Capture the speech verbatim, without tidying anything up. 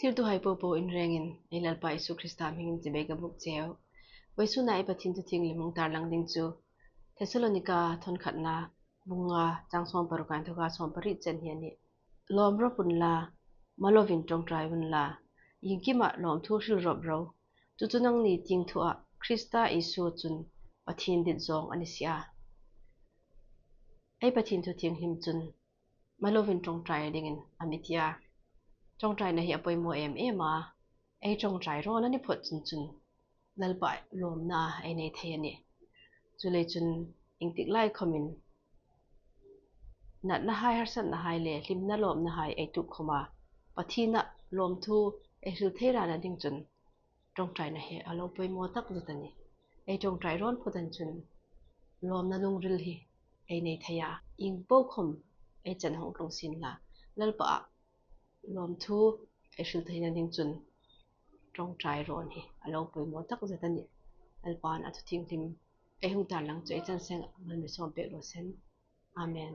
Thlirtuhai popo in rengin ei Lalpa Isu Krista hmingin chibai ka buk cheu. Vawisuna ei Pathien thu thienghlim hung tarlang ding chu Thessalonika thawn khatna bung nga chang sawm parukin inthoka sawm pariet chen hi a nih. Lawm rawp unla, malovin ṭawngṭai unla, iengkima lawmthu hril rawp ro. Chu chu nangni tieng thua Krista Isu chun Pathien dit zawng a ni si a. Ei Pathien thu thienghlim chun malovin ṭawngṭai dingin a mi ti a. Ṭawngṭaina hi a poimaw em em a. Ei ṭawngṭai rawn a ni phawt chun chun Lalpa lawmna ei nei thei a nih. Chuleiin chun iengtik lai khawmin natnahai, harsatnahai le hlimna lawmnahai ei tuok khawma Pathiena lawmthu ei hril thei rana ding chun ṭawngṭaina hi a lo poimaw tak zet a nih. Ei ṭawngṭai rawn phawt chun chun lawmna lungril hi ei nei thei a. Ieng po khawm ei chan hung tlung sienla, Lalpa lawmthu ei hril theina ding chun ṭawngṭai rawn hi a lo poimaw tak zet a nih. Lalpa'n a thu thienghlim ei hung tarlang chu ei chan seng mal mi sawm pek raw seh. Amen.